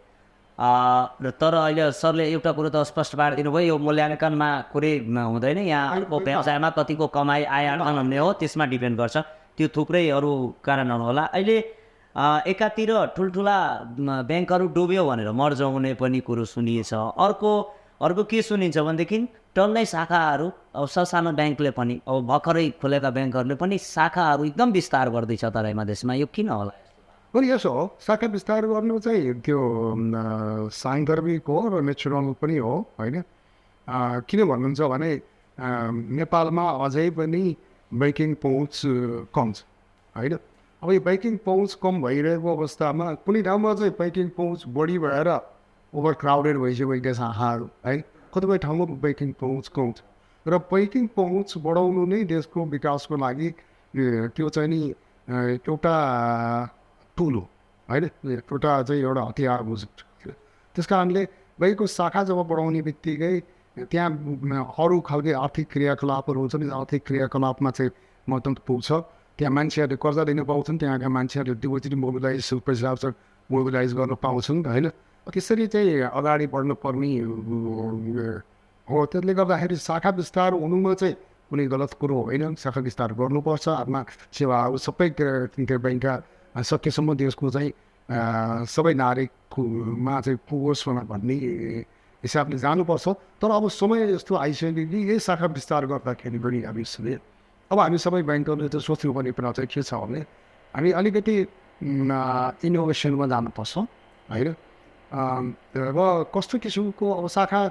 र तर अहिले सरले एउटा कुरो त स्पष्ट पारिदिनु भयो, यो मूल्याङ्कनमा कुरै हुँदैन, यहाँको व्यवसायमा कतिको कमाइ आय आउने हो त्यसमा डिपेन्ड गर्छ, त्यो थुप्रै अरू कारणहरू होला। अहिले एकातिर ठुल्ठुला ब्याङ्कहरू डुब्यो भनेर मर्जाउने पनि कुरो सुनिएछ, अर्को के सुनिन्छ भनेदेखि टन्नै शाखाहरू अब ससानो ब्याङ्कले पनि अब भर्खरै खोलेका ब्याङ्कहरूले पनि शाखाहरू एकदम विस्तार गर्दैछ तराईमा देशमा, यो किन होला? अनि यसो हो, शाखा विस्तार गर्नु चाहिँ त्यो सान्दर्भिक हो र नेचुरल पनि हो होइन। किन भन्नुहुन्छ भने नेपालमा अझै पनि ब्याङ्किङ पहुँच कम छ होइन। अब यो ब्याङ्किङ पहुँच कम भइरहेको अवस्थामा कुनै ठाउँमा चाहिँ ब्याङ्किङ पहुँच बढी भएर ओभर क्राउडेड भइसकेको शाखाहरू है, कतिपय ठाउँमा ब्याङ्किङ पहुँच कम छ। र ब्याङ्किङ पहुँच बढाउनु नै देशको विकासको लागि त्यो चाहिँ नि एउटा टुल हो होइन, एउटा चाहिँ एउटा हतियार बुझ्छ। त्यस कारणले ब्याङ्कको शाखा जब बढाउने बित्तिकै त्यहाँ अरू खालको आर्थिक क्रियाकलापहरू हुन्छ नि, आर्थिक क्रियाकलापमा चाहिँ महत्त्व पुग्छ। त्यहाँ मान्छेहरूले कर्जा लिन पाउँछन्, त्यहाँका मान्छेहरूले डिपोजिट मोबिलाइज पैसा मोबिलाइज गर्न पाउँछन् होइन। त्यसरी चाहिँ अगाडि बढ्नुपर्ने हो। त्यसले गर्दाखेरि शाखा विस्तार हुनुमा चाहिँ कुनै गलत कुरो होइन, शाखा विस्तार गर्नुपर्छ। आफ्ना सेवाहरू सबै ब्याङ्कका सकेसम्म देशको चाहिँ सबै नागरिकमा चाहिँ पुगोस् भन्ने हिसाबले जानुपर्छ। तर अब समय यस्तो आइसक्यो कि यही शाखा विस्तार गर्दाखेरि पनि अब हामी सबै ब्याङ्कहरूले त सोच्नुपर्ने कुरा चाहिँ के छ भने हामी अलिकति इनोभेसनमा जानुपर्छ होइन। र कस्तो किसिमको अब शाखा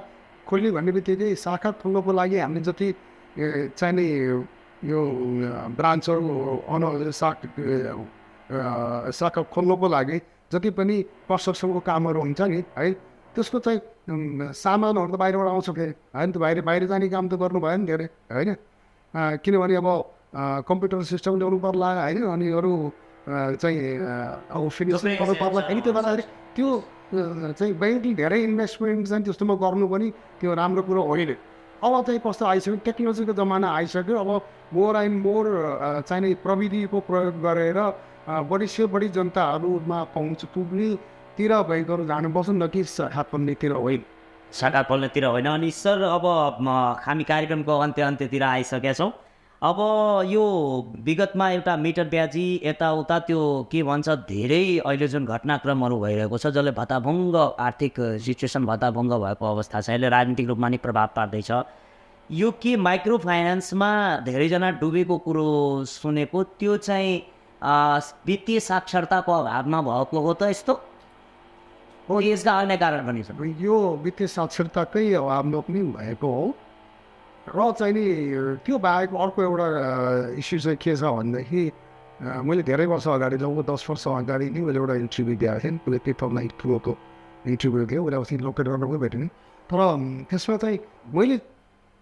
खोल्ने भन्ने बित्तिकै शाखा खोल्नको लागि हामीले जति चाहिने यो ब्रान्चहरू शाखा खोल्नको लागि जति पनि कन्स्ट्रक्सनको कामहरू हुन्छ नि है, त्यसको चाहिँ सामानहरू त बाहिरबाट आउँछ फेरि होइन, त बाहिर जाने काम त गर्नु भयो नि धेरै होइन। किनभने अब कम्प्युटर सिस्टम ल्याउनु पर्ला होइन, अनि अरू चाहिँ अब फिनिसिङ गर्नु पर्ला होइन। त्यो भन्दाखेरि त्यो चाहिँ ब्याङ्कले धेरै इन्भेस्टमेन्ट चाहिँ त्यस्तोमा गर्नु पनि त्यो राम्रो कुरो होइन। अब चाहिँ कस्तो आइसक्यो, टेक्नोलोजीको जमाना आइसक्यो। अब मोर एन्ड मोर चाहिने प्रविधिको प्रयोग गरेर बढी जनताहरूमा पहुँच पुग्नेतिर ब्याङ्कहरू जानुपर्छ, न कि शाखा खोल्नेतिर होइन। शाखा खोल्नेतिर होइन। अनि सर अब हामी कार्यक्रमको अन्त्यतिर आइसकेका छौँ। अब यो विगतमा एउटा मिटर ब्याजी यताउता त्यो के भन्छ धेरै अहिले जुन घटनाक्रमहरू भइरहेको छ जसले भत्ताभङ्ग आर्थिक सिचुएसन भत्ताभङ्ग भएको अवस्था छ, यसले राजनीतिक रूपमा नि प्रभाव पार्दैछ। यो के माइक्रो फाइनेन्समा धेरैजना डुबेको कुरो सुनेको, त्यो चाहिँ वित्तीय साक्षरताको अभावमा भएको हो त यस्तो हो, यसका अन्य कारण पनि छ? यो वित्तीय साक्षरताकै अभावमा पनि भएको हो। र चाहिँ नि त्यो बाहेक अर्को एउटा इस्यु चाहिँ के छ भनेदेखि मैले धेरै वर्ष अगाडि लगभग 10 वर्ष अगाडि नै मैले एउटा इन्टरभ्यू दिएको थिएँ, उसले पेपरमा इन्टरभ्यू दियो, उसले अस्ति लोकेट गर्नु पनि भेटेँ। तर त्यसमा चाहिँ मैले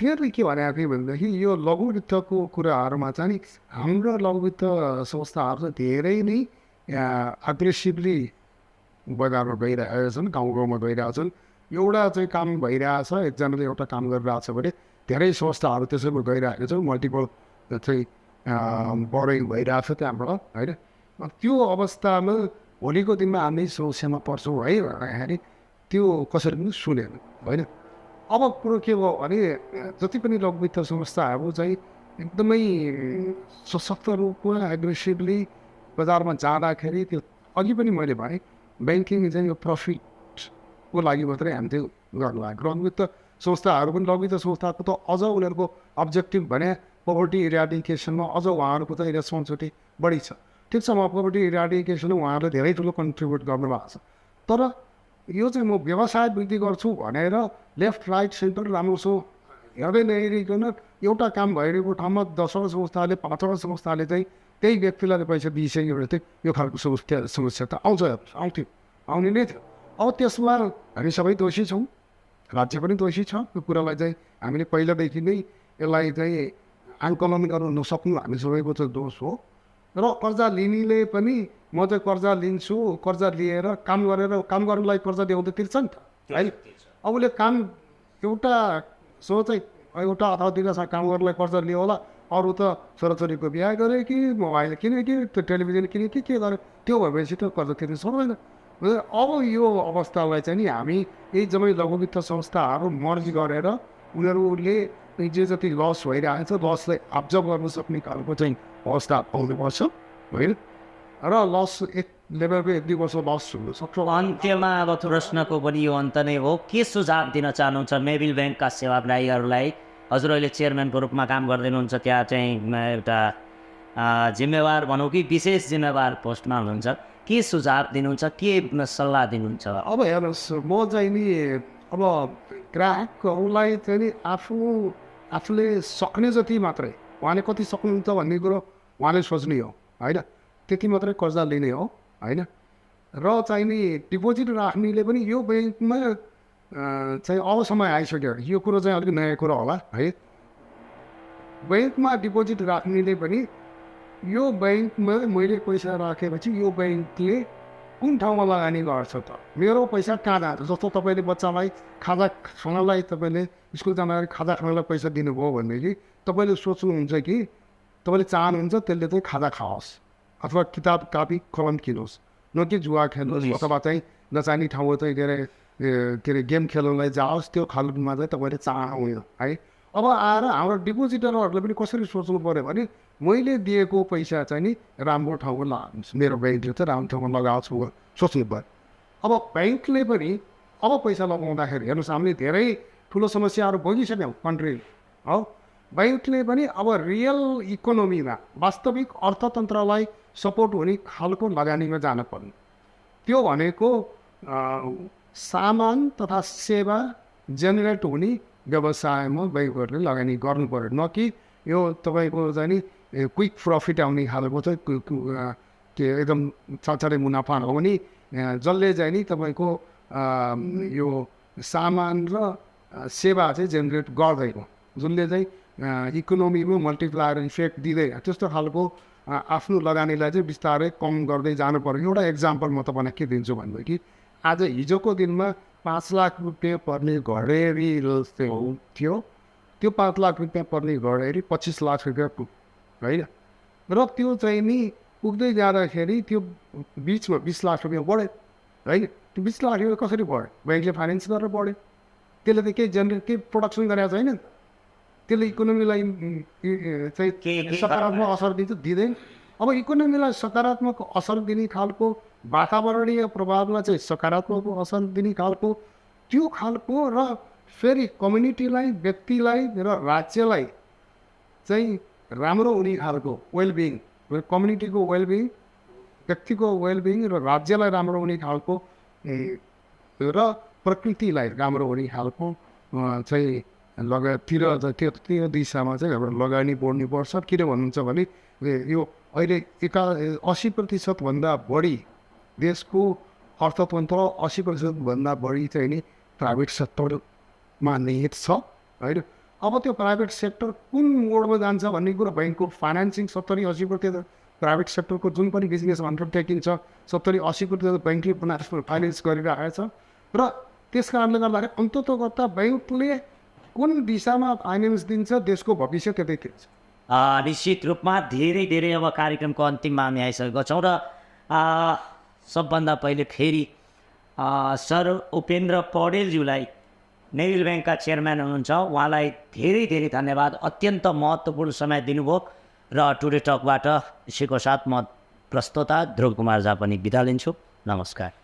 क्लियरली के भनेको थिएँ भनेदेखि यो लघु वित्तको कुराहरूमा चाहिँ नि हाम्रो लघु वित्त संस्थाहरू चाहिँ धेरै नै एग्रेसिभली बजारमा गइरहेका छन्, गाउँ गाउँमा गइरहेका छन्। एउटा चाहिँ काम भइरहेछ, एकजनाले एउटा काम गरिरहेछ भने धेरै संस्थाहरू त्यसैमा गइरहेको छ, मल्टिपल चाहिँ बोरोइङ भइरहेछ त्यहाँबाट होइन। त्यो अवस्थामा भोलिको दिनमा हामी समस्यामा पर्छौँ है भन्दाखेरि त्यो कसरी पनि सुनेन होइन। अब कुरो के भयो भने जति पनि लघु वित्त संस्थाहरू चाहिँ एकदमै सशक्त रूपमा एग्रेसिभली बजारमा जाँदाखेरि त्यो अघि पनि मैले भने ब्याङ्किङ चाहिँ यो प्रफिटको लागि मात्रै हामी त्यो गर्नु भएको। लघु वित्त संस्थाहरू पनि लघु वित्त संस्थाको त अझ उनीहरूको अब्जेक्टिभ भने पोभर्टी इराडिकेसनमा अझ उहाँहरूको चाहिँ रेस्पोन्सिबिलिटी बढी छ। ठिक छ, म पोभर्टी इराडिकेसनमा उहाँहरूले धेरै ठुलो कन्ट्रिब्युट गर्नुभएको छ, तर यो चाहिँ म व्यवसाय वृद्धि गर्छु भनेर लेफ्ट राइट सेन्टर राम्रोसँग हेर्दै नहेरिकन एउटा काम भइरहेको ठाउँमा 10वटा संस्थाले 5वटा संस्थाले चाहिँ त्यही व्यक्तिलाई पैसा दिइसक्यो भने चाहिँ यो खालको समस्या त आउँथ्यो, आउने नै थियो। अब त्यसमा हामी सबै दोषी छौँ, राज्य पनि दोषी छ। यो कुरालाई चाहिँ हामीले पहिलादेखि नै यसलाई चाहिँ आङ्कलन गर्न नसक्नु हामी सबैको चाहिँ दोष हो। र कर्जा लिनेले पनि म चाहिँ कर्जा लिन्छु, कर्जा लिएर काम गरेर काम गर्नलाई कर्जा ल्याउँदै तिर्छ नि त होइन। अब उसले काम एउटा चाहिँ एउटा अथवा दुईवटा काम गर्नलाई कर्जा लियो होला, अरू त छोराछोरीको बिहा गरे कि मोबाइल किने कि त्यो टेलिभिजन किने कि के गरे, त्यो भएपछि त कर्जा तिर्नु सक्दैन। अब यो अवस्थालाई चाहिँ नि हामी यही जम्मै लघु वित्त संस्थाहरू मर्ज गरेर उनीहरूले जे जति लस भइरहेको छ लसलाई अब्जर्भ गर्न सक्ने खालको चाहिँ अवस्था आउनुपर्छ होइन। र लस एक लेभलको 1-2 वर्ष लस हुनसक्छ। अन्त्यमा अब प्रश्नको पनि यो अन्त नै हो, के सुझाव दिन चाहनुहुन्छ नेबिल ब्याङ्कका सेवाग्राहीहरूलाई? हजुर अहिले चेयरम्यानको रूपमा काम गर्दै हुनुहुन्छ, त्यहाँ चाहिँ एउटा जिम्मेवार भनौँ कि विशेष जिम्मेवार पोस्टमा हुनुहुन्छ, के सुझाव दिनुहुन्छ, के सल्लाह दिनुहुन्छ? अब हेर्नुहोस्, म चाहिँ नि अब ग्राहकहरूलाई चाहिँ नि आफूले सक्ने जति मात्रै, उहाँले कति सक्नुहुन्छ भन्ने कुरो उहाँले सोच्ने हो होइन, त्यति मात्रै कर्जा लिने हो होइन। र चाहिँ नि डिपोजिट राख्नेले पनि यो ब्याङ्कमा चाहिँ अब समय आइसक्यो, यो कुरो चाहिँ अलिक नयाँ कुरो होला है। ब्याङ्कमा डिपोजिट राख्नेले पनि यो ब्याङ्कमा मैले पैसा राखेपछि यो ब्याङ्कले कुन ठाउँमा लगानी गर्छ त, मेरो पैसा कहाँ जान्छ। जस्तो तपाईँले बच्चालाई खाजा खानलाई, तपाईँले स्कुल जाँदाखेरि खाजा खानलाई पैसा दिनुभयो भनेदेखि तपाईँले सोच्नुहुन्छ कि तपाईँले चाहनुहुन्छ त्यसले चाहिँ खाजा खाओस् अथवा किताब कापी कलम किनोस्, न कि जुवा खेल्नुहोस् अथवा चाहिँ नचाहिने ठाउँमा चाहिँ के अरे गेम खेल्नलाई जाओस्, त्यो खालमा चाहिँ तपाईँले चाहनुहुन्न है। अब आएर हाम्रो डिपोजिटरहरूले पनि कसरी सोच्नु पऱ्यो भने मैले दिएको पैसा चाहिँ नि राम्रो ठाउँमा लगाउँछु, मेरो ब्याङ्कले चाहिँ राम्रो ठाउँमा लगाउँछु सोच्नु पऱ्यो। अब ब्याङ्कले पनि अब पैसा लगाउँदाखेरि हेर्नुहोस्, हामीले धेरै ठुलो समस्याहरू भोगिसक्यौँ कन्ट्री हो। ब्याङ्कले पनि अब रियल इकोनोमीमा वास्तविक अर्थतन्त्रलाई सपोर्ट हुने खालको लगानीमा जानुपर्ने, त्यो भनेको सामान तथा सेवा जेनेरेट हुने व्यवसायमा ब्याङ्कहरूले लगानी गर्नु पऱ्यो, न कि यो तपाईँको चाहिँ नि क्विक प्रफिट आउने खालको चाहिँ के एकदम चाँचाडै मुनाफा हो भने जसले चाहिँ नि तपाईँको यो सामान र सेवा चाहिँ जेनेरेट गर्दैन, जसले चाहिँ इकोनोमीमा मल्टिप्लायर इफेक्ट दिँदैन, त्यस्तो खालको आफ्नो लगानीलाई चाहिँ बिस्तारै कम गर्दै जानु पर्यो। एउटा इक्जाम्पल म तपाईँलाई के दिन्छु भनेदेखि आज हिजोको दिनमा 5 लाख रुपियाँ पर्ने घडेरी थियो, त्यो 5 लाख रुपियाँ पर्ने घडेरी 25 लाख रुपियाँ पुग्यो होइन। र त्यो चाहिँ नि पुग्दै जाँदाखेरि त्यो बिचमा 20 लाख रुपियाँ बढ्यो होइन। त्यो 20 लाख रुपियाँ कसरी बढ्यो? ब्याङ्कले फाइनेन्स गरेर बढ्यो, त्यसले त केही जेनेरेट केही प्रोडक्सन गरेको छैन, त्यसले इकोनोमीलाई चाहिँ सकारात्मक असर दिन्छ दिँदैन। अब इकोनोमीलाई सकारात्मक असर दिने खालको वातावरणीय प्रभावलाई चाहिँ सकारात्मक असर दिने खालको त्यो खालको र फेरि कम्युनिटीलाई, व्यक्तिलाई र राज्यलाई चाहिँ राम्रो हुने खालको वेलबिङ, कम्युनिटीको वेलबिङ, व्यक्तिको वेलबिङ र राज्यलाई राम्रो हुने खालको र प्रकृतिलाई राम्रो हुने खालको चाहिँ लगातिर त्यो दिशामा चाहिँ हाम्रो लगानी बढ्नुपर्छ। किन भन्नुहुन्छ भने यो अहिले 80%भन्दा बढी देशको अर्थतन्त्र 80%भन्दा बढी चाहिँ नि प्राइभेट सेक्टरमा निहित छ होइन। अब त्यो प्राइभेट सेक्टर कुन मोडमा जान्छ भन्ने कुरो ब्याङ्कको फाइनेन्सिङ 70-80% प्राइभेट सेक्टरको जुन पनि बिजनेस अन्डरटेकिङ छ 70-80% ब्याङ्कले फाइनेन्स गरिरहेको छ र त्यस कारणले गर्दाखेरि अन्ततोगत्ता ब्याङ्कले कुन दिशामा फाइनेन्स दिन्छ देशको भविष्य त्यतै तिर्छ। निश्चित रूपमा धेरै धेरै अब कार्यक्रमको अन्तिममा हामी आइसकेको छौँ र सबभन्दा पहिले फेरि सर उपेन्द्र पौडेलज्यूलाई नेबिल ब्याङ्कका चेयरम्यान हुनुहुन्छ, उहाँलाई धेरै धेरै धन्यवाद। अत्यन्त महत्त्वपूर्ण समय दिनुभयो र टुडे टकबाट यसैको साथ म प्रस्तोता ध्रुव कुमार झा पनि बिदा लिन्छु। नमस्कार।